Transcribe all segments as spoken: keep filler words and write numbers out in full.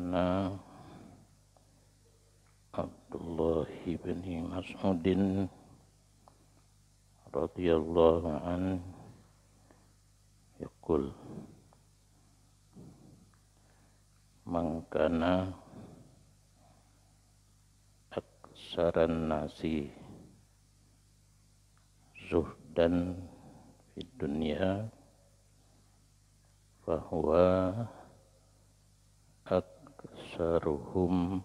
Nah, Abdullah bin Mas'udin radhiyallahu anhu yaqul, "Man kana aksaran nasi zuhdan fid dunya, fahuwa aksaruhum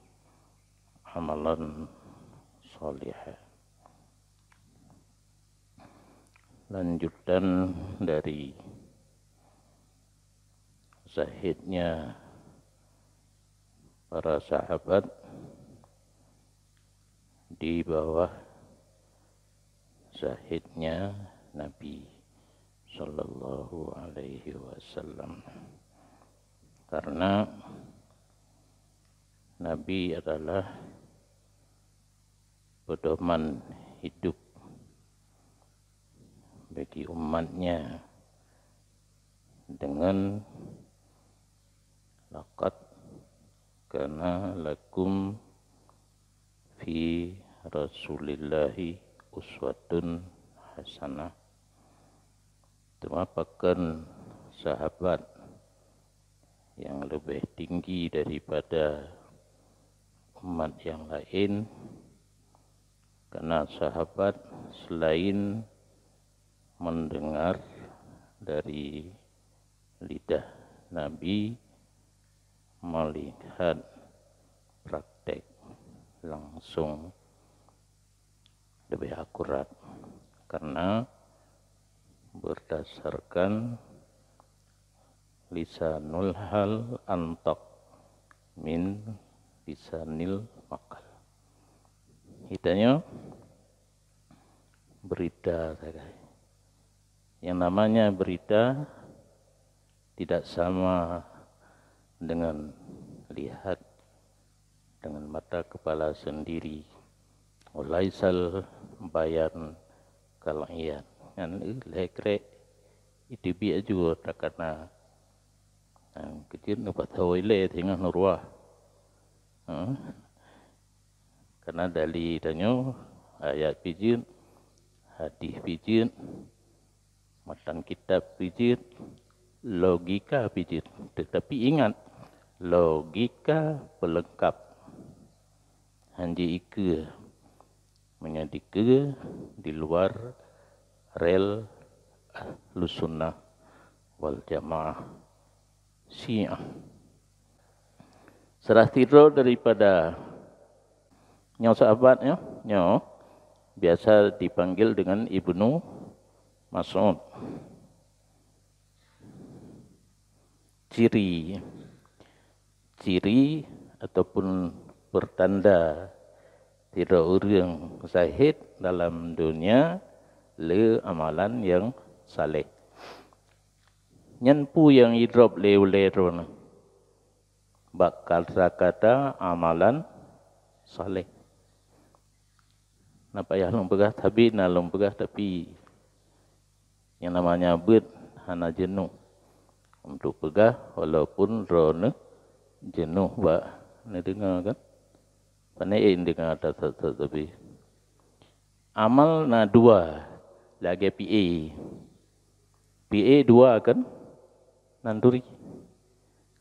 amalan salihah." Lanjutan dari zahidnya para sahabat di bawah zahidnya Nabi sallallahu alaihi wasallam. Karena Nabi adalah pedoman hidup bagi umatnya dengan, "Laqad kana lakum fi Rasulillahi uswatun hasanah." Teuma pakon sahabat yang leubeh tinggi daripada umat yang lain, karena sahabat selain mendengar dari lidah Nabi, melihat praktek langsung lebih akurat, karena berdasarkan lisanul hal antaq min lisanil maqal. Geutanyoe berita sagai. Yang namanya berita tidak sama dengan lihat dengan mata kepala sendiri. Walaisal bayan kal iyan. Nyan, eh, lhèe krek, iteubiet aju takana. Nyan, keujeuet neupasoe ilèe singoh neuruah. Ha? Karena dali tanyoe, ayat pih jeuet, hadis pih jeuet, matan kitab pih jeuet, logika pih jeuet. Tetapi ingat, logika pelengkap. Hanjeuet ikeue, meunyoe dikeue di luar rel Ahlus Sunnah wal Jamaah Syiah. Salah sidroe daripada nyoe sahabat nyoe, nyoe biasa dipanggil dengan Ibnu Mas'ud. Ciri, ciri ataupun pertanda sidroe ureuëng zahid dalam dunia le amalan nyang saleh. Nyan peue nyang jidrop lé ulèe droeneuh? Bak kata-kata amalan saleh. Na payah lôn peugah, tapi na lôn peugah, tapi nyang namanya beuet hana jeunôh untuk peugah, walaupun droeneuh jeunôh bak neudeungoe kan. Pane ék neudeungoe that-that, tapi amal na dua lagèe P A. P A dua kan? Nan turi.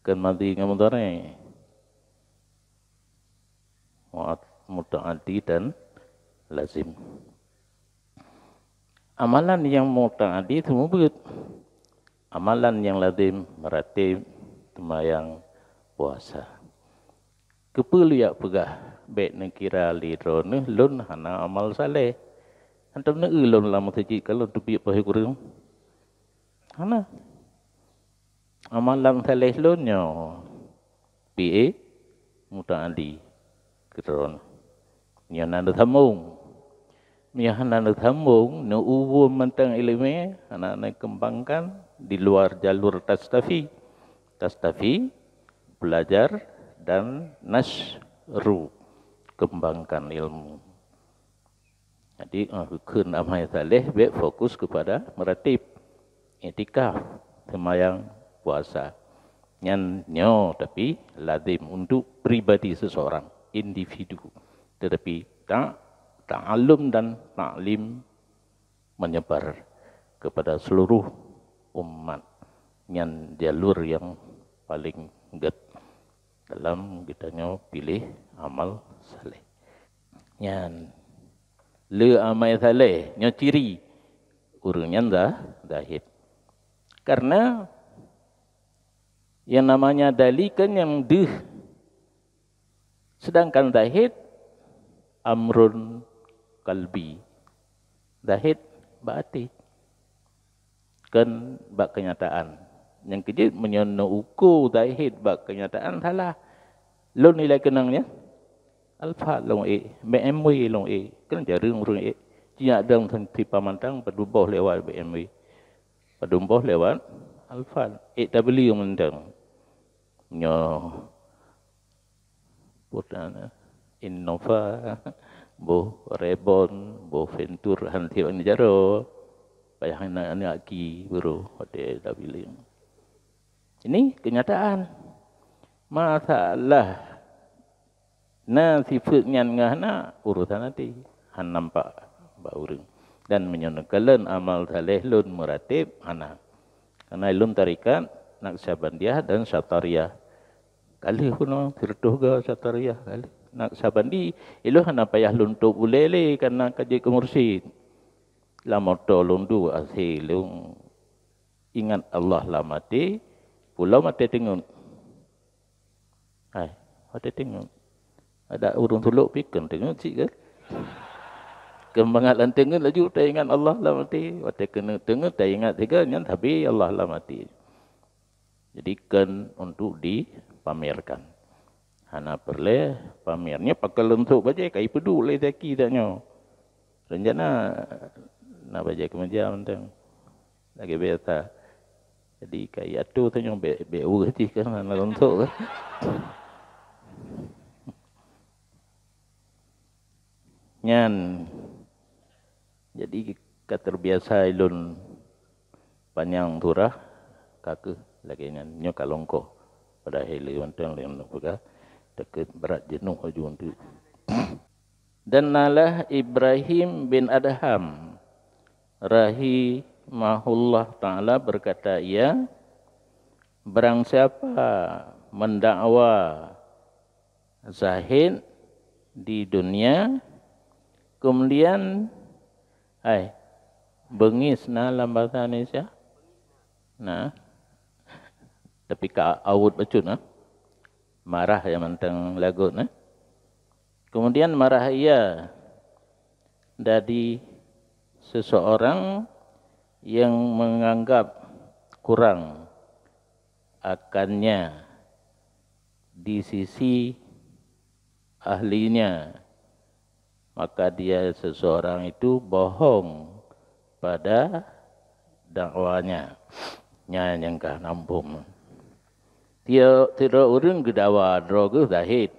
Kan madhi ngon mudhari. Muat-, mutaaddi dan lazim. Amalan nyang mutaaddi seumeubeuet. Amalan nyang lazim, meuratéb, seumayang, puasa. Keupeue lôn jak peugah, bèk neukira lé droeneuh lôn hana amal saleh. Hantom neueu lôn lam meuseujid ka lôn teubiet pajoh kureueng? Hana. Amalan saleh lôn nyoe P A mutaaddi keu droeneuh. Nyoe na neusambong. Nyoe hana neusambong, neuubon mantong ileumèe, hana neukeumbangkan di luar jalur tastafi. Tastafi, belajar, dan nasyru, kembangkan ilmu. Jadi, eh, rukun amal saleh bèk fokus kepada meuratéb, iktikaf, seumayang, puasa. Nyan nyoe tapi lazim untuk pribadi seseorang, individu. Tetapi ta-, ta'alum dan taklim menyebar kepada seluruh umat. Nyan jalur yang paling gét dalam geutanyoe piléh amal saleh. Nyan le amai saleh nyoe ciri ureuëng nyan dah zahid. Karena yang namanya dali kan nyang deuh. Sedangkan zahid amrun kalbi. Zahid bak até. Kan bak kenyataan. Nyang keujeuet meunyoe neuuko zahid bak kenyataan salah. Lôn nilai keunong nyan. Alphard lôn ék, B M W lôn ék. Kan jareueng ureuëng ék. Ci nyak dong sipamantang padum boh lewat B M W. Padum boh lewat Alphard. Ék tabeli mantong. Nyoe Putana Innova, boh Reborn, boh Ventur, han tiep jaroe. Payah na aneuk aki bro, watée tabili. Ini kenyataan. Masalah na sifeuet nyan ngah na urusan até, han nampak bak ureuëng. Dan meunyoe neukalon amal saleh lôn meuratéb, hana. Karena lôn tarekat Naqsyabandiyah dan Syatariah. Ka lheueh keunoe sireutôh ga Syatariah, ka lheueh. Naqsyabandi, ilôn hana payah lôn tôb ulée lé karena ka jeuet keu mursyid. Lam moto lôn duek asé lôn ingat Allah lam até, pulo maté teungeut. Hai, watée teungeut. Ada ureuëng tulok pi kheun teungeut cit kan? Keumangat lam teungeut laju taingat Allah lam até. Watée keuneuk teungeut taingat siga nyan sabe Allah lam até. Jadi kheun untuk dipamerkan. Hana peureulée pamer. Nyoe pakon leunsok bajée kai peuduek lé zaki dak nyoe. Rencana na bajée keumeja mantong. Lagée biasa. Jadi kai atu tanyoe bék bék ureuëh jih kan hana leunsok kan. Nyan. Jadi ka terbiasa ilôn panyang turah ka keuh lagée nyan nyoe ka longkoh. Padahai lé mantong lé nyoe peugah takheun brat jeunôh aju untuk. Dan nalah Ibrahim bin Adham rahimahullah taala berkata ia, barang siapa mendakwa zahid di dunia, kemudian ai beungis na lam bahasa Indonesia? Nah, tapi ka awot bacut nah. Marah ya mantong lagot nah. Kemudian marah ia dari seseorang yang menganggap kurang akannya di sisi ahlinya, maka dia seseorang itu bohong pada dakwanya. Nyan nyang ka nampung. Tiap, tiap ureuëng geudawa droe geuh zahid.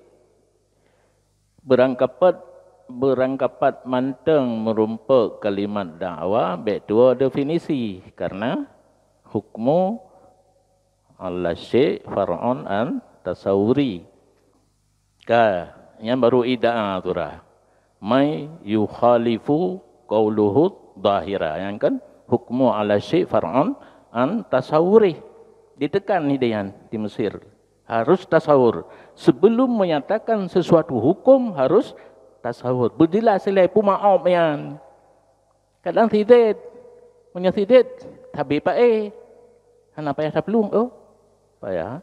Beurangkapat, beurangkapat mantong meurumpok kalimat dakwa bék tuwoe definisi karena hukmu ala syai' far'un an tasawuri. Ka, nyan baru idda'a turah. Mai yukhalifu qauluhu zahira. Nyan kan hukmu ala syai' far'un an tasawuri. Ditekan ni dengan di Mesir. Harus tasawur. Sebelum menyatakan sesuatu hukum harus tasawur. Berjelas ilai puma op nyan. Kadang sidét, meunyoe sidét sabe paé, hana payah taplueng oh. Payah.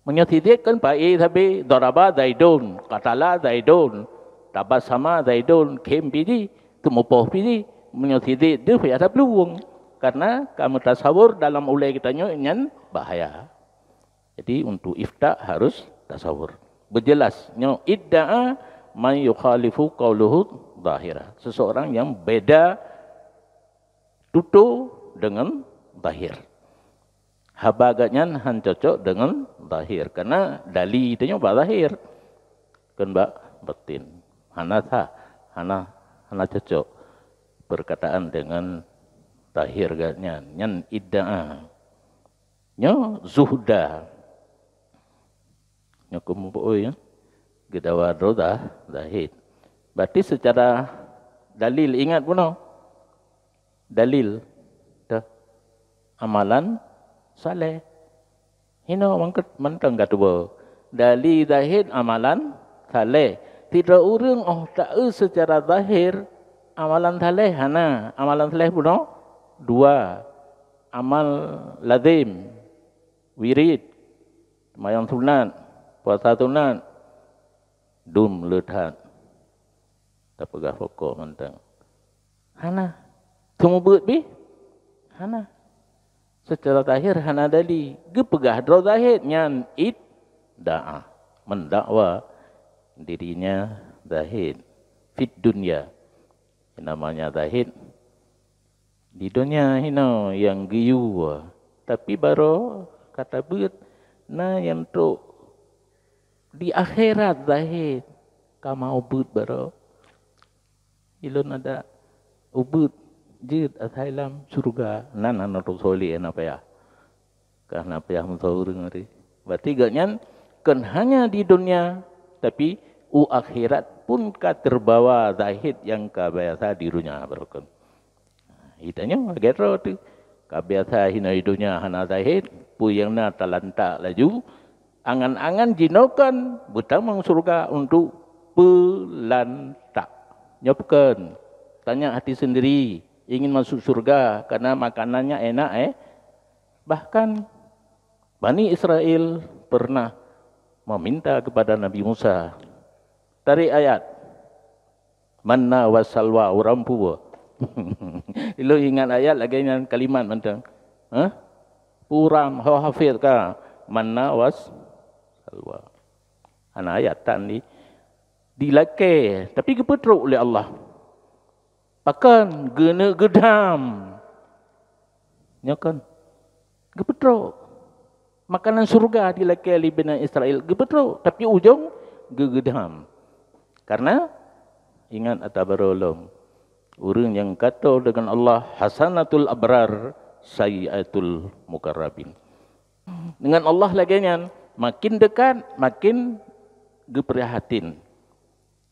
Meunyoe sidét kan paé sabe, daraba Zaidun, qatala Zaidun, tabassama Zaidun, khém pih jih, teumupoh pih jih. Meunyoe sidét deuh payah taplueng. Karena ka meutasawur dalam ulée geutanyoe nyan bahaya. Jadi untuk ifta harus tasawur. Berjelas nyoe idda'a man yukhalifu qauluhu zahira. Seseorang yang beda tutoe dengan zahir. Haba geuhnyan han cocok dengan zahir karena dali tanyoe bak zahir. Kan bak batin. Hana sah, hana hana cocok perkataan dengan zahir geuhnyan. Nyan idda'a. Nyoe zuhda. Nyoe keuh muphom, ya. Geudawa droe zahid. Berarti secara dalil ingat bunoe. Dalil. Dah. Amalan saleh. Hino mangkat mantong ka tuboh. Dalil zahid amalan saleh. Sidroe ureuëng óh taeu secara zahir amalan saleh hana. Amalan saleh bunoe dua. Amal lazim, wirid, seumayang sunat, puasa sunat, dum le that. Tapeugah pokok mantong. Hana. Seumeubeuet pih? Hana. Secara zahir hana dalil. Geupeugah droe zahid nyan idda'a. Mendakwa dirinya zahid. Fid dunya. Namanya zahid. Di donya hino nyang geuyue, tapi baroe ka tabeuet na nyang trok di akhirat zahid ka mau beuet baroe. Ilôn adak ubeuet jeuet asai lam syurga, nan hana trok soleh na payah. Ka hana payah meusaweue ngon ureuëng. Berarti gobnyan kon hanya di dunia, tapi u akhirat pun ka terbawa zahid nyang ka biasa di dunia barokon. Geutanyoe lagée droe teuh. Ka biasa hinoe di dunia hana zahid, peue nyang na talantak laju, angan-angan jinoe kan beutamong syurga untuk peulantak. Nyoe peukon, tanyak hati sendiri, ingin masuk syurga karena makanannya enak, eh? Bahkan Bani Israel pernah meminta kepada Nabi Musa, "Tarék ayat, manna wa salwa, uram peue?" Ilôn ingat ayat lagée nyan kalimat mantong. Hah? Uram, ho hafid ka, manna was salwa. Hana ayat tan di, dilakée, tapi geupeutrok lé Allah. Pakon geuneuk geudam. Nyoe kan? Geupeutrok. Makanan syurga dilakée lé Bani Israel geupeutrok, tapi ujong geugeudam. Karena ingat ata barô lom, ureuëng nyang gato deungon Allah hasanatul abrar sayyiatul mukarrabin. Dengan Allah lagée nyan, makin dekat, makin geuprihatin.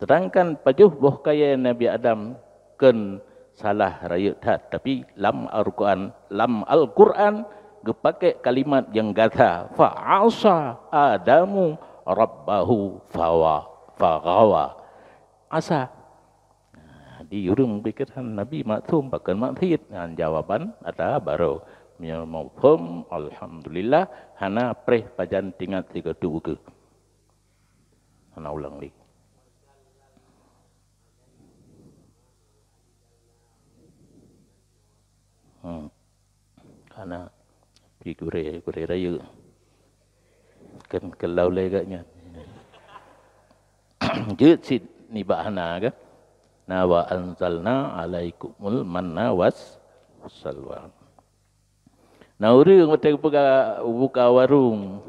Sedangkan pajoh boh kayée Nabi Adam kon salah rayeuk that, tapi lam Al-Quran, lam Al-Quran geupakée kalimat nyang gata, "Fa asa Adamu rabbahu fawa, faghawa." Asa. Di ureuëng pikir Nabi maksum pakon maksiet, nyan jawaban ata barô. Meunyoe muphom, alhamdulillah, hana preh pajan tingat sigoe teuk ukeue. Hana ulang lé. Hmm. Hana pi gurée, gurée rayeuk. Kan keulau lé gak nyan. Jeuet cit nibak hana kan? Na wa anzalna alaikumul manna was salwa. Na ureuëng watée geupeugah buka warong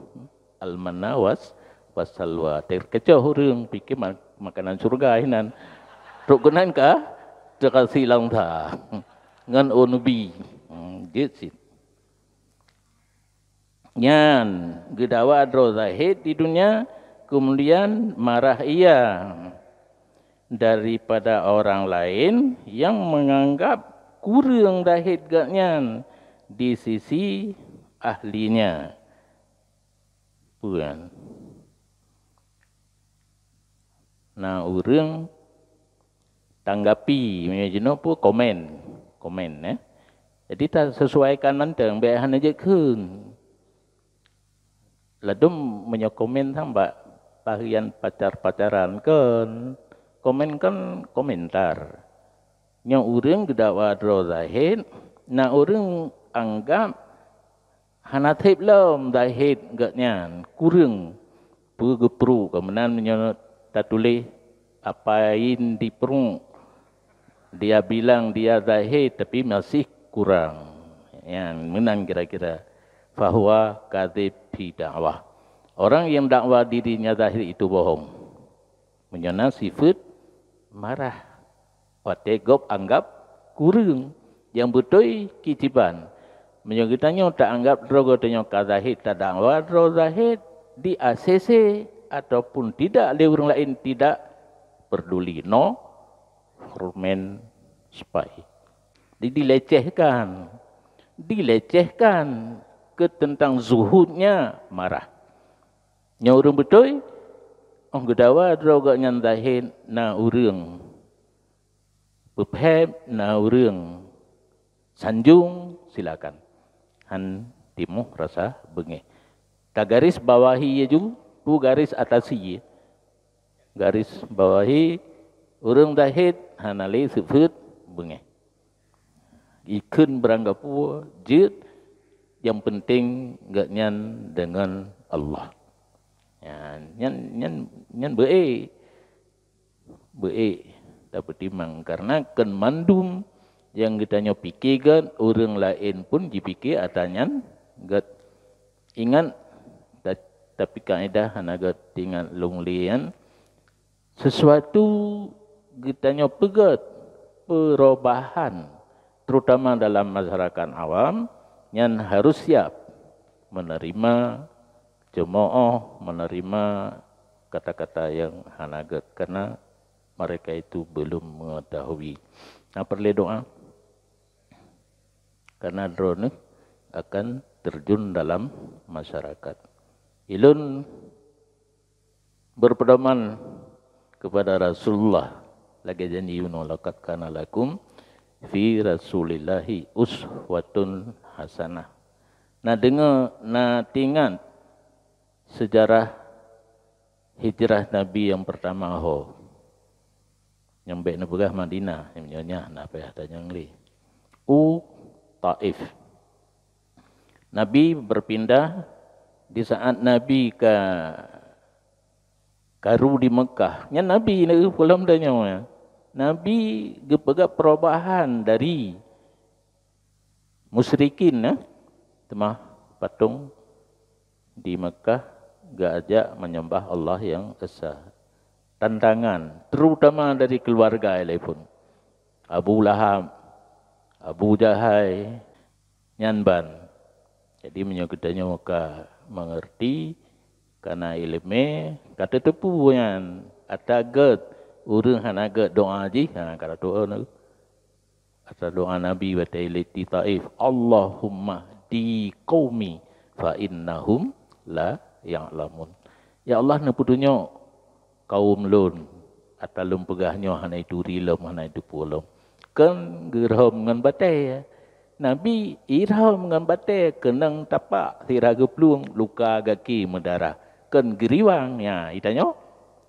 al-manna was, was salwa. Teukecoh ureuëng pike ma-, makanan syurga hinan. Trok keunan ka teukasi lam tha ngon unubi. Hmm, jeuet cit. Nyan geudawa droe zahid di dunia, kemudian marah ia daripada orang lain yang menganggap kureueng zahid gobnyan di sisi ahlinya. Peue nyan? Na ureuëng tanggapi, meunyoe jinoe peue, komen. Komen, eh. Jadi tasesuaikan mantong, bék hana jeuet kheun. Ladum meunyoe komen sang bak bahagian pacar-pacaran kon, komen kan komentar. Nyoe ureuëng geudakwa droe zahid, na ureuëng anggap hana seb lom zahid gobnyan, kureueng. Peue geupruek, meunan meunyoe tatuléh apain dipruek, dia bilang dia zahid, tapi masih kurang. Nyan meunan kira-kira. Fahuwa kadzib fi dakwah. Orang yang dakwa dirinya zahid itu bohong. Meunyoe na sifeuet marah, watée gob anggab kureueng, nyang beutôi kijiban. Meunyoe geutanyoe taanggab droe geutanyoe ka zahid, tadakwa droe zahid, di A C C ataupun tidak lé ureuëng laén tidak peduli, no hormat spai. Di-, dilecehkan, dilecehkan ke tentang zuhudnya marah. Nyoe ureuëng beutôi, óh geudawa droe gobnyan zahét na ureuëng peuphét, na ureuëng sanjong, silakan. Han timoh rasa beungéh. Tagaris bawahi laju, peue garis atasi? Garis bawahi, ureuëng zahét hana lé seufeuet beungéh. Ikheun barangkapeue jeuet, nyang peunteng gobnyan deungon Allah. Nyan, nyan, nyan, nyan beu-ék. Beu-ék tapeutimang, kareuna kon mandum nyang geutanyoe pike gét, ureuëng laén pun jipike atra nyan gét. Ingat, ta-, tapi kaedah hana gét, ingat lôn lé nyan, sesuatu geutanyoe peugét perubahan, terutama dalam masyarakat awam, nyan harus siap menerima, ceumoh menerima kata-kata nyang hana gét, karena mereka itu belum mengetahui. Nah, perlu doa, karena droeneuh akan terjun dalam masyarakat. Ilôn berpedoman kepada Rasulullah, lagée janji unoe, "Laqad kana lakum fi Rasulillahi uswatun hasanah." Na deungoe, na teuingat sejarah hijrah Nabi nyang pertama ho. Nyang bék neupeugah Madinah, nyang nyoe nyan na payah tanyong lé. U Taif. Nabi berpindah di saat Nabi ka karu di Mekah. Nyan Nabi na peulom tanyoe. Nabi geupeugah perubahan dari musyrikin, eh, teuma patong di Mekah, geujak menyembah Allah nyang esa. Tantangan, terutama dari keluarga ilée pun. Abu Lahab, Abu Jahai, nyan ban. Jadi, meunyoe geutanyoe ka mengerti, kana iéleumé, ka teuteupeue nyan, ata gét, ureuëng hana gét doa jih, ha, ka tatu'oh. Ata doa Nabi watée ilée di Taif, "Allahumma hdi qaumi fa innahum la ya'lamun." Ya Allah, neupeutunyok kaum lôn, ata lôn peugah nyoe hana ituri lom, hana iteupeu lom. Kon geurhom ngon batée. Nabi irhom ngon batée, keunong tapak sira geuplueng, luka gaki meudarah. Kon geuriwang, nya, itanyoe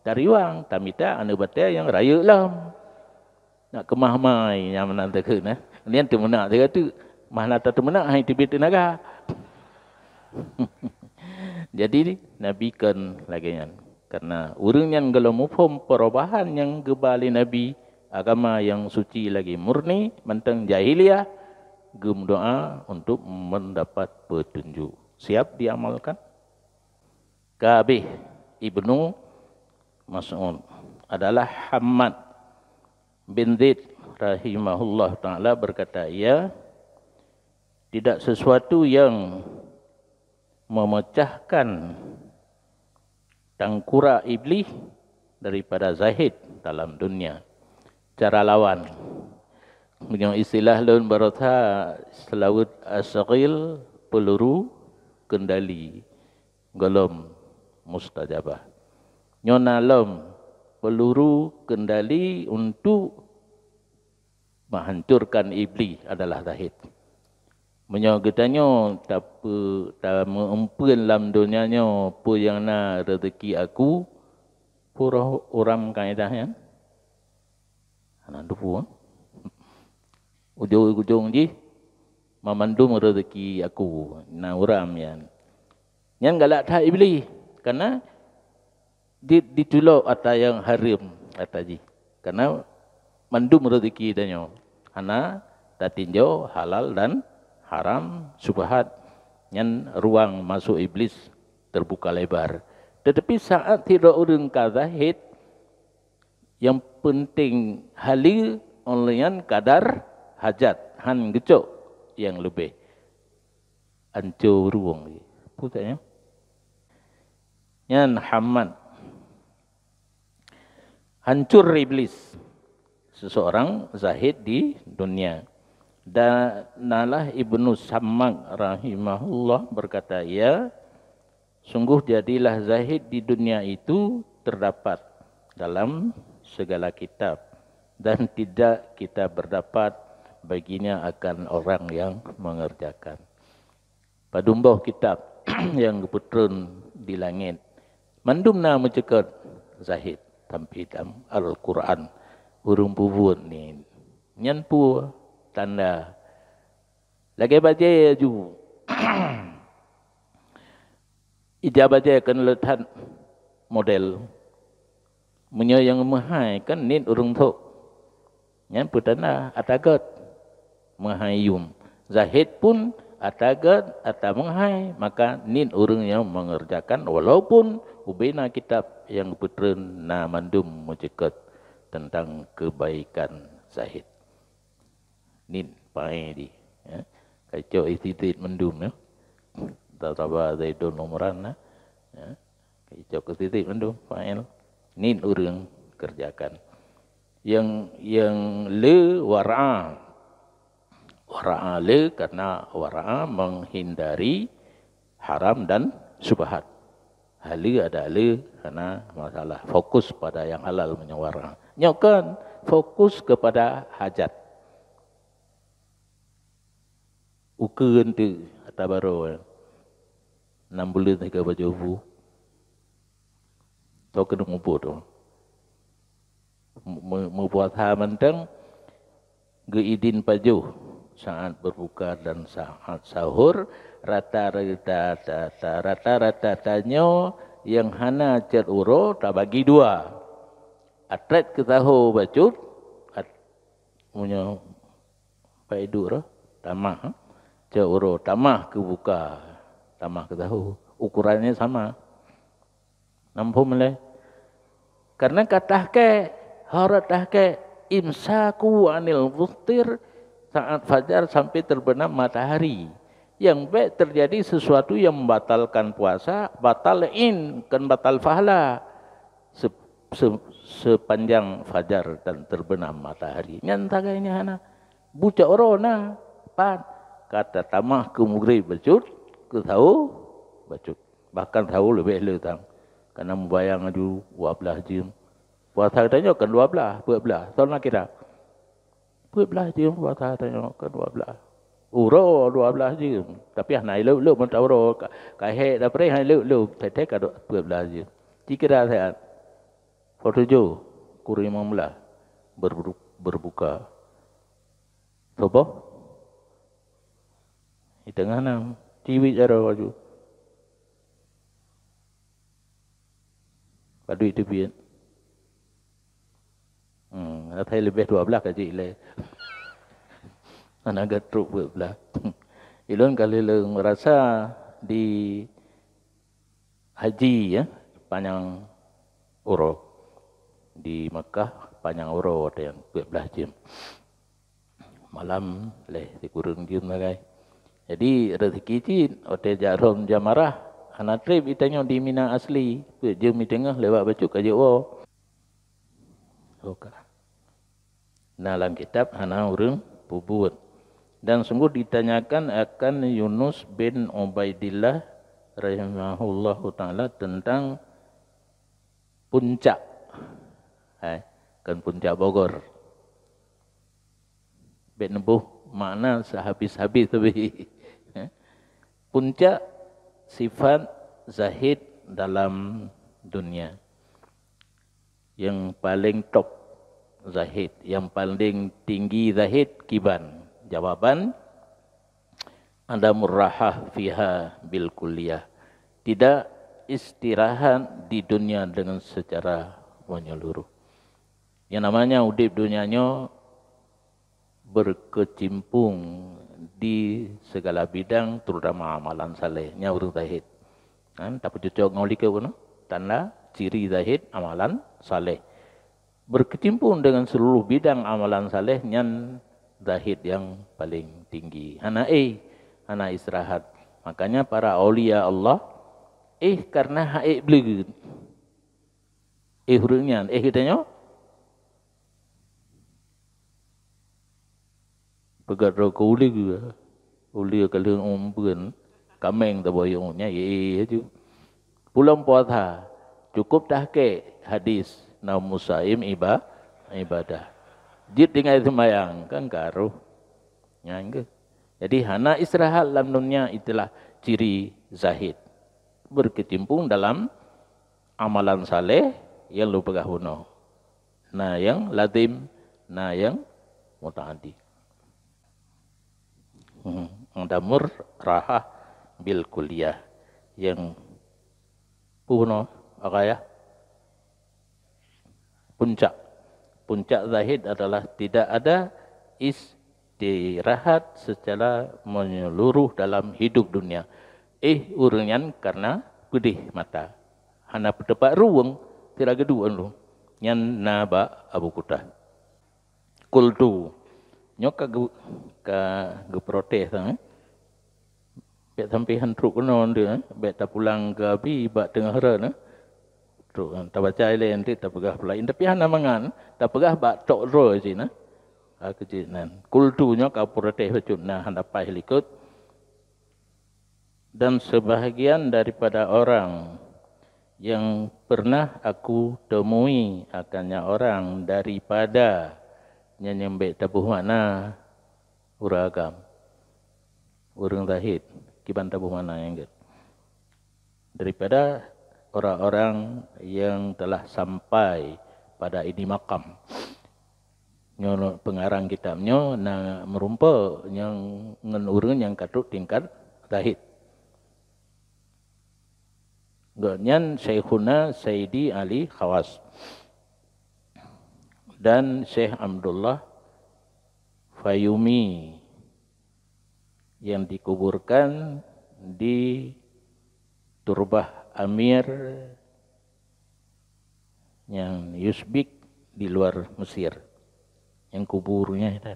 tariwang, tamita aneuëk batée nyang rayeuk lom. Nak keumah mai nyang meunan takheun, eh. Nyan teumeunak teuka teuk. Mah na tateumeunak hai teubiet teunaga. Jadi, Nabi kon lagée nyan. Karena ureuëng nyan gohlom muphom perubahan nyang geuba lé Nabi, agama nyang suci lagi murni, mantong jahiliyah, geumeudoa untuk mendapat petunjuk. Siap diamalkan? Ka habéh, Ibnu Mas'ud adalah Hammad bin Zaid rahimahullah taala berkata, ia tidak sesuatu yang memecahkan tangkura iblis daripada zahid dalam dunia. Cara lawan, meunyoe istilah lôn barosa, seulaweuet asghil, peuluru kendali, gohlom mustajabah. Nyoe na lom peuluru kendali untuk menghancurkan iblis adalah zahid. Meunyoe geutanyoe tape-, tameueumpeuen lam donya nyoe peue nyang na rezeki aku, peue roh uram kaedah nyan? Hana teupeue. Ujong-ujong jih, mamandum rezeki aku na uram nyan. Nyan galak that iblis, karena di-, ditulok ata nyang hareuem ata jih. Karena mandum rezeki tanyoe hana tatinjau halal dan haram, syubhat, nyan ruang masuk iblis terbuka lebar. Tetapi saat sidroe ureuëng ka zahid, nyang penting haleue, óh lheueh nyan kadar hajat, han geucok nyang leubeh. Anco ruwong jih. Peue nyan? Nyan Hammad Hancur iblis seseorang zahid di dunia. Dan nalah Ibnu Sammak rahimahullah berkata, ia sungguh jadilah zahid di dunia itu terdapat dalam segala kitab, dan tidak kita berdapat baginya akan orang yang mengerjakan. Padum boh kitab nyang geupeutreun di langét, mandum na meuceukeut zahid, sampoe lam Al-Quran. Ureuëng peubuet nyan, nyan peue tanda? Lagée bajée aju. Ija bajée keuneuk that model. Meunyoe nyang meuhai kan niet ureuëng thok. Nyan peutanda ata gét meuhai yum. Zahid pun ata gét, ata meuhai, maka niet ureuëng nyang mengerjakan, walaupun ubena kitab nyang geupeutreun na mandum meuceukeut teuntang keubaikan zahid. Niet paé di, ya. Kacok istidid mandum, ya. Daraba Zaidun Umran, ya. Kacok istidid mandum, fa'il. Niet ureuëng kerjakan. Yang, yang le wara'a. Wara'a le karena wara'a menghindari haram dan syubhat. Hale ada le, hana masalah. Fokus pada yang halal menyuara. Nyokan fokus kepada hajat. Ukeuen tu ata baro. Enam bulan tiga baju bu. Tau kena ngumpul tu. Meupuasa manteng, geuidin pajoh saat berbuka dan saat sahur, rata-rata, rata-rata tanyoe nyang hana cot uroe tabagi dua. Atrét keu sahur bacut, meunyoe pai duek roh, tamah, cot uroe, tamah keu buka, tamah keu sahur. Ukurannya sama. Namphom lé. Karena ka tahkée, harus tahkée, imsaku anil muftir saat fajar sampai terbenam matahari. Yang baik terjadi sesuatu yang membatalkan puasa, batal in, kan batal pahala. Se-, se-, sepanjang fajar dan terbenam matahari. Nyan tagainya hana. Bucok roh na, pat. Kata tamah ke maghrib bacut, ke sahur bacut. Bahkan sahur leubeh le tang. Karena mubayang aju dua belas jeuem. Puasa geutanyoe kan dua belas, peuet belas. Soal na kira. Peuet belas jeuem puasa geutanyoe kan dua belas. Uroe dua belas jeuem. Tapi hana ilop-lop meuta uroe. Ka, ka hék dapre hana ilop-lop. Tete ka peuet belas jeuem. Cikira sehat. Pukul tujuh, pukul lima belas. Berbu-, berbuka. Suboh. Di tengah nam. Ciwit jaroe aju. Padub teubiet. Hmm, asai leubeh dua belas ka jih ilée. Hana geutrok peuet belas. Ilôn ka lheueh lôn rasa di haji, ya, panyang uroe. Di Makkah panyang uroe watée nyan peuet belas jeuem. Malam leh sikureueng jeuem sagai. Jadi, rezeki cit, watée jak rhom jamarah, hana treb geutanyoe di Mina asli. Peuet jeuem di teungoh lewat bacut ka jeuet woe. Oka. Na lam kitab hana ureuëng peubuet. Dan sungguh ditanyakan akan Yunus bin Ubaidillah rahimahullahu taala tentang puncak. Hai, kan puncak Bogor. Bék neuboh makna sehabis-habis teubi. Puncak sifat zahid dalam dunia. Yang paling top zahid, yang paling tinggi zahid kiban? Jawaban, adamur rahah fiha bil kulliyah. Tidak istirahat di dunia dengan secara menyeluruh. Yang namanya udeb dunia nyoe berkecimpung di segala bidang, terutama amalan saleh. Nyan ureuëng zahid. Kan, tapi cocok ngon likot keunoe, tanda ciri zahid amalan saleh. Berkecimpung dengan seluruh bidang amalan saleh, nyan zahid yang paling tinggi. Hana éh, hana istirahat. Makanya para aulia Allah, éh karena hana éh bleugét. Éh ureuëng nyan, éh geutanyoe, Geutrok keu uleue, uleue ka lheueh umpeuen, kaméng taboyong nyan, ye laju. Pulang puasa, cukup tahkek hadis na musaim iba, ibadah. Jeuet tinggai seumayang, kan karoh. Nyan keuh. Jadi hana istirahat lam dunia itulah ciri zahid. Berkecimpung dalam amalan saleh yang lôn peugah bunoe. Na nyang lazim, na nyang mutaaddi. Hmm, nyang tamur rahah bil kuliah. Nyang punoe, agaya. Puncak. Puncak zahid adalah tidak ada istirahat secara menyeluruh dalam hidup dunia. Eh, ureuëng nyan karena peudeh mata. Hana peuteupat ruweueng sira geuduek lom. Nyan na bak Abu Kutah. Kultu. Nyoe ka geu-, ka geuprotes, eh. Bèk sampai han trok keunoe, eh. Bèk tapulang keu Abi bak teungoh rot, eh. Trok, eh, tabaca ilèe nanti tapeugah peulaén. Tapi hana mangat, tapeugah bak tok droe cit, eh. Ha, keu cit nan. Kultu nyoe ka protes bacut, nah, hana paih likot. Dan sebahagian daripada orang yang pernah aku temui akannya orang daripada nyan nyang bèk taboh makna ureuëng agam, ureuëng zahid, kiban taboh makna nyang gèt. Daripada orang-orang yang telah sampai pada ini makam. Nyoe peungarang kitab nyoe na meurumpok nyang ngon ureuëng nyang ka trok tingkat zahid. Gobnyan Syaikhuna Saidi Ali Khawas dan Syekh Abdullah Fayumi yang dikuburkan di Turbah Amir nyang Yusbik di luar Mesir. Nyang kuburnya itu.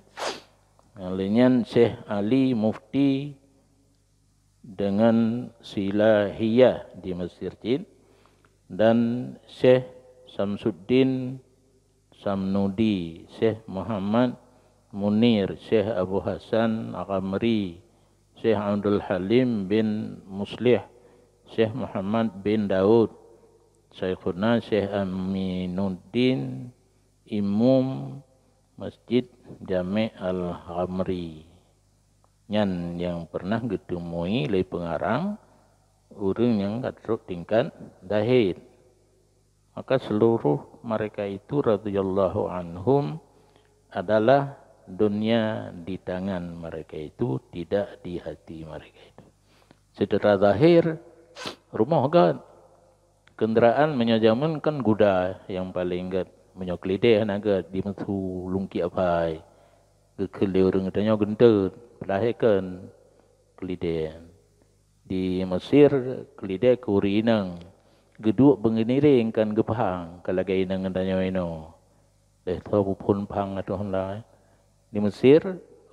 Lalu nyan Syekh Ali Mufti dengan Silahiyah di Mesir cit, dan Syekh Samsuddin Samnudi, Syekh Muhammad Munir, Syekh Abu Hasan Ghamri, Syekh Abdul Halim bin Muslih, Syekh Muhammad bin Daud, Syaikhuna Syekh Aminuddin, Imum Masjid Jami' Al-Ghamri. Nyan nyang pernah geuteumui lé peungarang ureuëng nyang ka trok tingkat zahid. Maka seluruh mereka itu radhiyallahu anhum adalah dunia di tangan mereka itu, tidak di hati mereka itu. Secara zahir, rumoh gèt. Kendaraan meunyoe jameun kan guda nyang paleng gèt. Meunyoe keulidèe hana gèt, dimeusu lungkiek apai. Geukheun lé ureuëng tanyoe geunteut, peulahé kheun keulidèe. Di Mesir, keulidèe keu ureuëng inong. Geuduek beungiring kan geuphang, ka lagèe inong tanyoe inoe. Lheueh tho buphon phang ateueh honda. Di Mesir,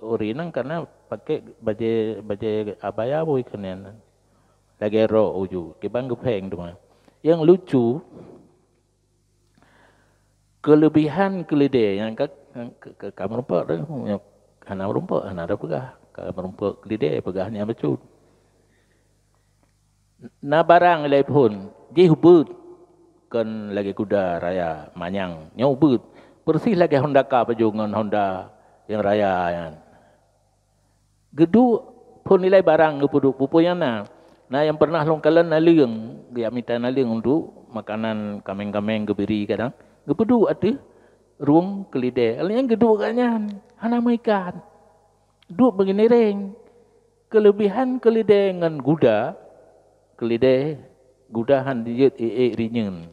ureuëng inong kana pakai bajèe, bajèe abaya bui keunan. Lagèe rok uju, kiban geupèng teuma. Nyang lucu, keulebihan keulidèe nyang ka, ka, ka, ka meurumpok tu, nyang hana meurumpok, hana tapeugah. Ka meurumpok keulidèe, peugah nyan bacut. Na barang ilèe phon, jih ubeuet, kon lagèe kuda raya manyang, nyoe ubeuet. Peureusih lagèe honda ka pajoh ngon honda nyang raya nyan. Geuduek phon ilèe barang geupeuduek, peue-peue nyang na. Na nyang pernah lôn kalon naleueng, geujak mita naleueng untuk makanan kaméng-kaméng geubiri kadang. Geupeuduek ateueh rueng keulidèe. Lheueh nyan geuduek gobnyan, hana meuikat. Duek beungiring. Keulebihan keulidèe ngon guda, keulidèe guda han jeuet ék-ék rinyeun.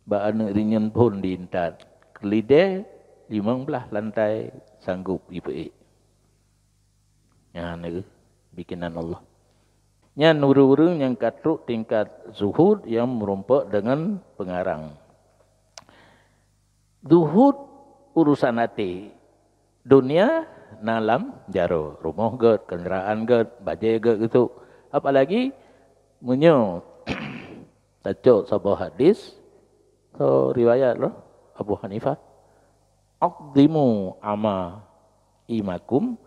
Bak aneuëk rinyeun phon di intat. Keulidèe limong blaih lantai sanggob jipeuék. Nyan keuh bikinan Allah. Nyan ureuëng-ureuëng nyang ka trok tingkat zuhud nyang meurumpok deungon peungarang. Zuhud urusan até. Dunia na lam jaroe, rumoh gèt, keundaraan gèt, bajèe gèt geutuk. Apalagi meunyoe tacok saboh hadis, so riwayat lom Abu Hanifah, "Azimu ama imakum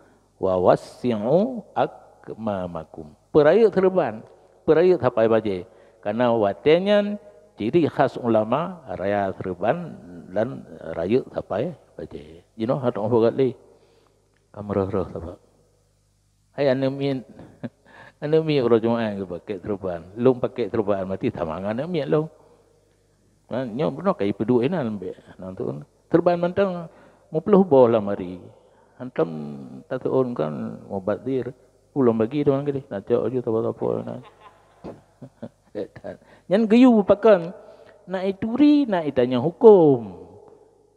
Wa wassi'u akmamakum. Peurayeuk seureuban, peurayeuk sapai bajée. Karena watée nyan ciri khas ulama raya seureuban dan rayeuk sapai bajée. Jinoe hana teupeugah lé. Ka meurôh-rôh sabab. Hai aneuk miet, aneuk miet uroe Jumaat geupakék seureuban. Lôn pakék seureuban berarti sama ngon aneuk miet lôn. Ha, nyoe bunoe ka ipeuduek inan lembek. Nah, tu. Seureuban mantong meuploh boh lam ari. Hantom taseuôn kan mubazir. Ulôn bagi teuma keudeh. Nah, cok aju tapa-tapa inan. Nyan geuyue pakon? Nak ituri, nak itanyong huköm.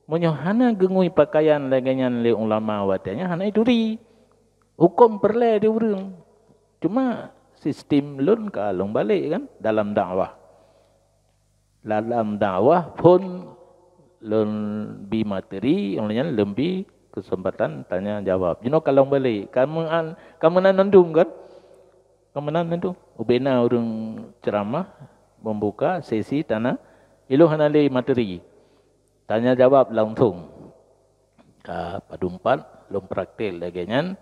Meunyoe hana geungui pakaian lagée nyan lé ulama watée nyan, hana ituri. Huköm peureulée di ureuëng. Cuma sistem lôn ka lôn balek kan dalam dakwah. Dalam dakwah phon lôn bi materi, ulôn nyan lôn bi keuseumpatan tanya jawab. Jinoe ka lôn balek. Ka meunan, ka meunan mandum kan? Ka meunan mandum. Ubena ureuëng ceuramah membuka sesi tanya, ilôn hana lé materi. Tanya jawab langsung. Ka padum pat lôn praktek lagée nyan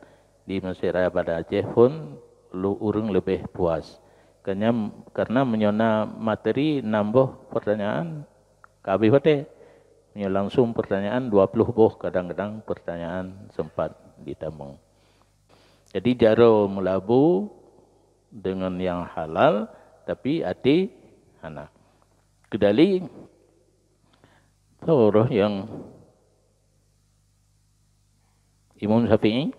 di Masjid Raya Banda Aceh phon lu ureuëng leubeh puas. Kenyam, karena meunyoe na materi enam boh pertanyaan, ka habéh watée. Meunyoe langsung pertanyaan dua puluh boh, kadang-kadang pertanyaan sempat ditamong. Jadi jaroe meulabu dengan yang halal, tapi até hana. Keudali Soe roh nyang Imam Syafi'i?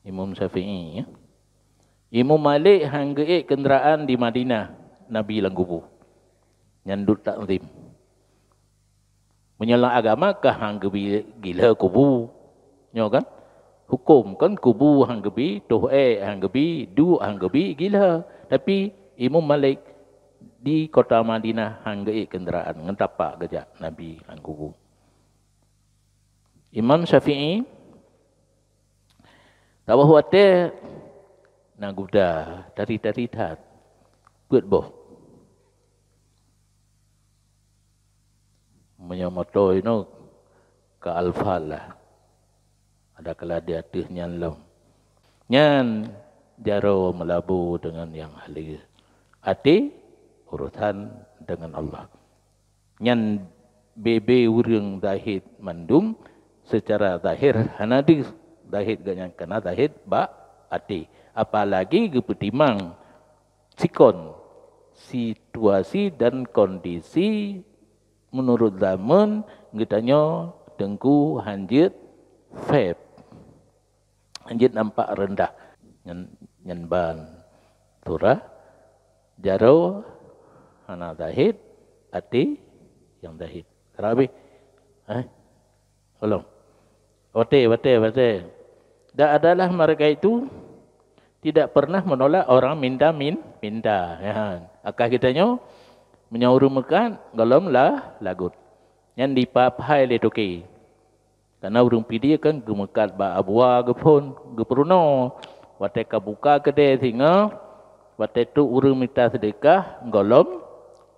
Imam Syafi'i, ya. Imam Malik han geuék keundraan di Madinah, Nabi lam kubu. Nyan duek takzim. Meunyoe lam agama kah han geubi gila kubu. Nyoe kan? Huköm kan kubu han geubi, toh ék han geubi, duek han geubi, gila. Tapi Imam Malik di kota Madinah han geuék keundraan, ngon tapak geujak Nabi lam kubu. Imam Syafi'i, taboh watée na guda, tari-tari that, peuet boh. Meunyoe moto inoe ka Alphard lah. Ada kala di ateueh nyan lom. Nyan jaroe meulabu deungon nyang haleue. Até urusan deungon Allah. Nyan bebe ureuëng zahid mandum, seucara zahir hana deuh zahid geuh nyan, kana zahid bak até. Apalagi geupeutimang sikon situasi dan kondisi meunurot zaman geutanyoe teungku hanjeuet feb. Hanjeuet nampak reundah. Nyan, nyan ban surah jaroe hana zahid, até nyang zahid. Rabih. Eh? Tolong. Watée, watée, watée. Dan adalah mereka itu tidak pernah menolak orang minta-min-, minta. Ya. Akai geutanyoe, meunyoe ureuëng meukat, gohlom lah lagot. Nyan dipaphai lé toke. Karena ureuëng Pidie kan geumeukat bak abua geuphon, geupeurunoe. Watée ka buka keudée singoh, watée trok ureuëng mita seudeukah, gohlom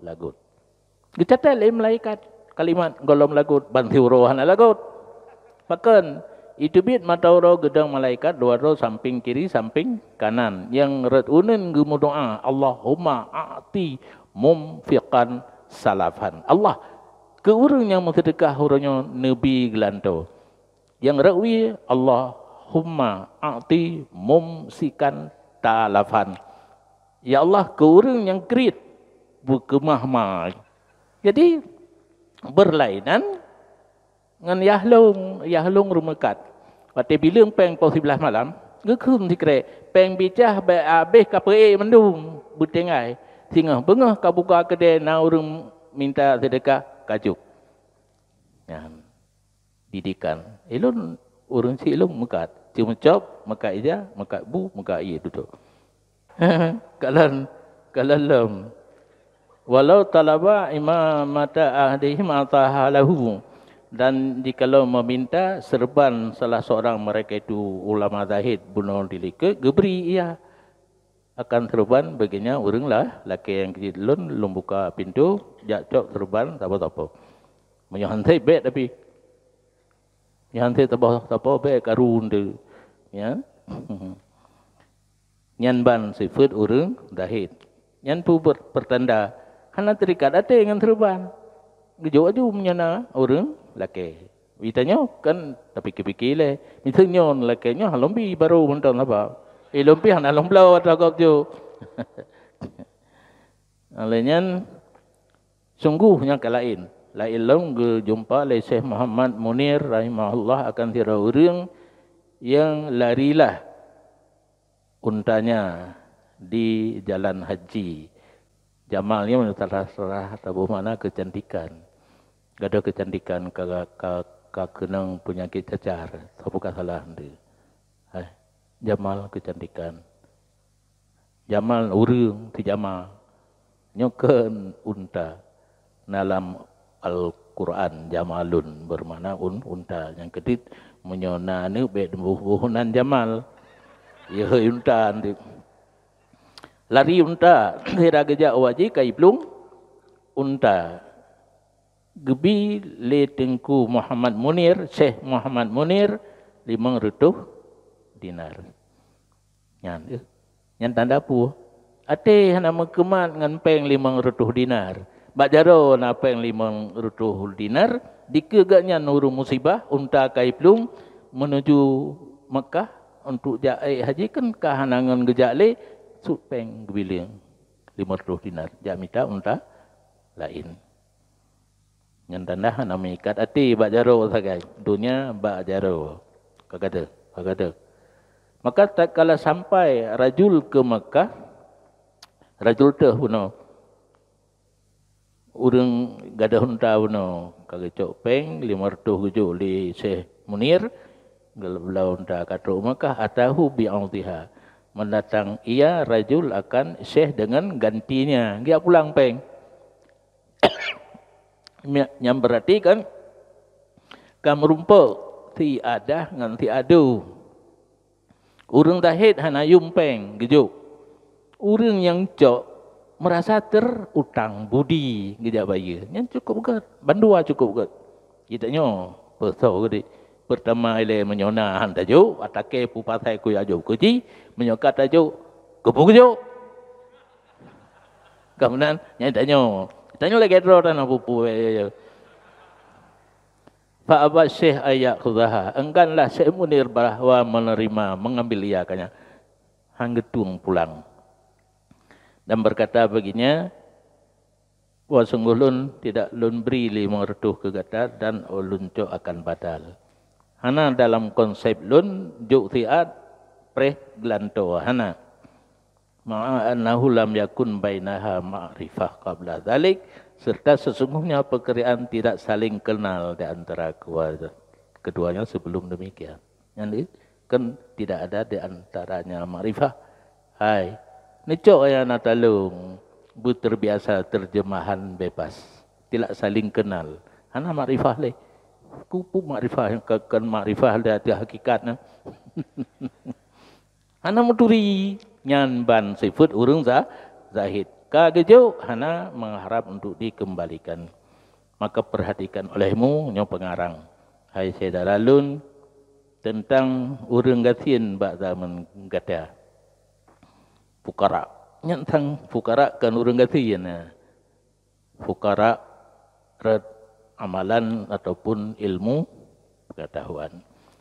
lagot. Geucatat lé malaikat kalimat gohlom lagot, ban siuroe hana lagot. Pakon? Iteubiet mata uroe geudong malaikat dua droe samping kiri, samping kanan. Nyang rot uneuen geumeudoá, "Allahumma a'ti mumfiqan salafan." Allah, keu ureuëng nyang meuseudeukah uroe nyoe neubi geulantoe. Nyang rot wie, "Allahumma a'ti mumsikan talafan." Ya Allah, keu ureuëng nyang kriet beukeumah ma. Jadi, beurlainan ngon yah lôn, yah lôn ureuëng meukat. Watée bileueng péng poh siblaih malam, geukheun sikrek, "Péng bicah bék habéh ka peuék mandum, beutinggai. Singoh beungoh ka buka keudée na ureuëng minta seudeukah, ka jok." Nyan. Didikan. Ilôn ureuëng si ilôn meukat. Ceumeucop, meukat ija, meukat bu, meukat ié dudoe. Kalon, kalon lom. "Walau talaba imamata ahadihim ataha lahu." Dan jikalau meminta seureuban salah seorang mereka itu ulama zahid bunoe dilikot, geubri ia akan seureuban, bagainyan ureuëng lah, lakée nyang keucil lôn, lôn buka pintoe, jak cok seureuban sapo-sapo. Meunyoe han sép bék tapi. Nyan saboh-saboh bék karu teuh. Ya. Nyan ban sifeuet ureuëng zahid. Nyan peue ber-, peurtanda hana teuikat até ngon seuruban. Geujok aju meunyoe na ureuëng lakée. Geutanyoe kan tapike-pike lé. Miseue nyoe lakée nyoe hana lom bi barô mantong haba. Eh, lom pi hana lom bloe atra gob jok. Lé nyan sunggoh nyang ka laén. Laén lom geujumpa lé Syekh Muhammad Munir rahimahullah akan sidroe ureuëng nyang larilah untanya di jalan haji. Jamal nyoe salah-salah taboh makna keucantikan. Gadôh keucantikan ka, ka, ka keunong peunyakét cacar, sapeue ka salah teuh. Hai, jamal keucantikan. Jamal ureuëng, si jamal. Nyoe kheun unta. Na lam Al-Quran, jamalun, bermakna un-, unta. Nyang keudit, meunyoe na aneuëk bék boh-boh nan jamal. Yeuhôi unta. Lari unta, sira geujak u haji ka jiplueng unta. Geubi lé Teungku Muhammad Munir, Syekh Muhammad Munir, limong reutôh dinar. Nyan, eh, nyan tanda peue? Até hana meukeumat ngon péng limong reutôh dinar. Bak jaroe na péng limong reutôh dinar, dikeue gobnyan ureuëng musibah, unta ka jiplueng meunuju Meukah untuk jak ék haji, kan ka hana ngon geujak lé, sut péng geubi lé limong reutôh dinar, jak mita unta laén. Nyan tanda hana meuikat até bak jaroe sagai, donya bak jaroe. Ka gata, ka gata. Maka tatkala sampai rajul ke Makkah, rajul teuh bunoe. Ureuëng gadôh unta bunoe ka geucok péng limong reutôh geujok lé Syekh Munir, geubloe unta ka trok u Makkah, atahu bi'adhiha. Mendatang ia rajul akan syekh dengan gantinya. Geujak pulang péng. Nyan berarti kan ka meurumpok si adah ngon si adu. Ureuëng zahid hana yum péng geujok. Ureuëng nyang cok meurasa teurutang budi geujak bayeue. Nyan cukup gét, bandua cukup gét. Geutanyoe peue soe geudik. Peurtama ilée meunyoe na han tajok, atakée peue pasai kujak jok keu jih, meunyoe ka tajok, keupeue geujok. Ka meunan, nyan tanyoe. Tanyoe lagée droe tanoh peue-peue. Fa aba syekh an ya'khudhaha, engganlah Syekh Munir bahwa menerima, mengambil ia, ka nyan. Han geutueng pulang. Dan berkata baginya, "Wah, sungguh lôn tidak lôn bri limong reutôh keu gata dan ulôn cok akan batal." Hana dalam konsep lôn jok siat preh geulantoe, hana. Ma'a annahu lam yakun bainaha ma'rifah qabla dzalik, serta sesungguhnya pekerjaan tidak saling kenal di antara keduanya, keduanya sebelum demikian. Nyan kan tidak ada di antaranya makrifah. Hai, neucok ayah na talong beuterbiasa terjemahan bebas. Tidak saling kenal. Hana makrifah lé. Kupu makrifah nyang ka-, kan makrifah di hati hakikat na. Hana meuturi, nyan ban sifeuet ureuëng za-, zahid. Ka geujok hana mengharap untuk dikembalikan. Maka perhatikan olehmu nyoe pengarang, hai syedara lôn, teuntang ureuëng gasien bak zaman gata. Fukara. Nyan sang fukara kan ureuëng gasien, nah. Fukara rot amalan ataupun ilmu pengetahuan.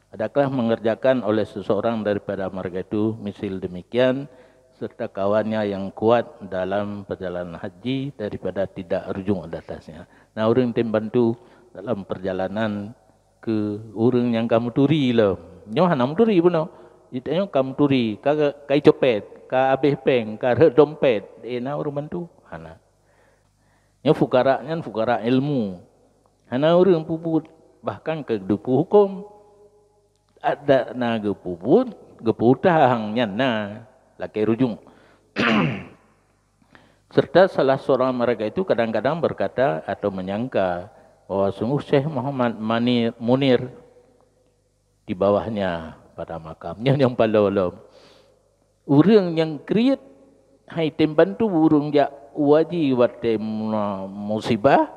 Adakah mengerjakan oleh seseorang daripada mereka itu misil demikian, serta kawannya yang kuat dalam perjalanan haji daripada tidak rujung di atasnya. Nah, ureuëng tem bantu dalam perjalanan keu ureuëng nyang ka meuturi lom. Nyoe hana meuturi bunoe. Jitanyoe ka meuturi, ka, ka icopet, ka abéh péng, ka rhot dompet. Eh, na ureuëng bantu? Hana. Nyoe fukara nyan fukara ilmu. Hana ureuëng peubuet, bahkan ka geupeu huköm. Adak na geupeubuet, geupeu utang nyan na lakée rujung. Serta salah seorang mereka itu kadang-kadang berkata atau menyangka bahwa sungguh Syekh Muhammad Mani-, Munir di bawahnya pada makam. Nyoe nyang paloe lom. Ureuëng nyang kriet hai tem bantu ureuëng jak u haji watée mu-, musibah,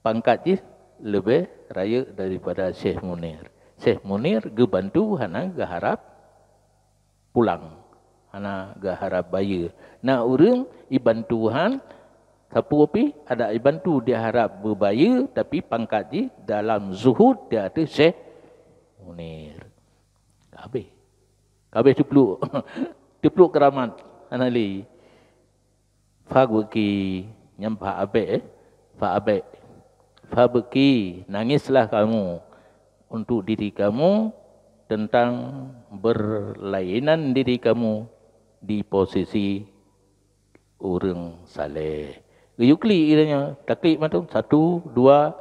pangkat jih leubeh rayeuk daripada Syekh Munir. Syekh Munir geubantu hana geuharab pulang, hana geuharab bayeue. Na ureuëng iban Tuhan, sapeue pih ada ibantu diharab beubayeue, tapi pangkat jih dalam zuhud di ateueh Syekh Munir. Ka habéh. Ka habéh teupluk. Teupluk keuramat hana lé. Fabki, nyan fa abek, eh? Fa abek. Fabki, nangislah kamu untuk diri kamu tentang berlainan diri kamu di posisi ureuëng saleh. Geuyue klik geutanyoe, taklik mandum, satu, dua,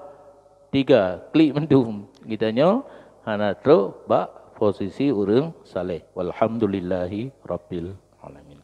tiga, klik mandum. Geutanyoe hana trok bak posisi ureuëng saleh. Walhamdulillahi rabbil alamin.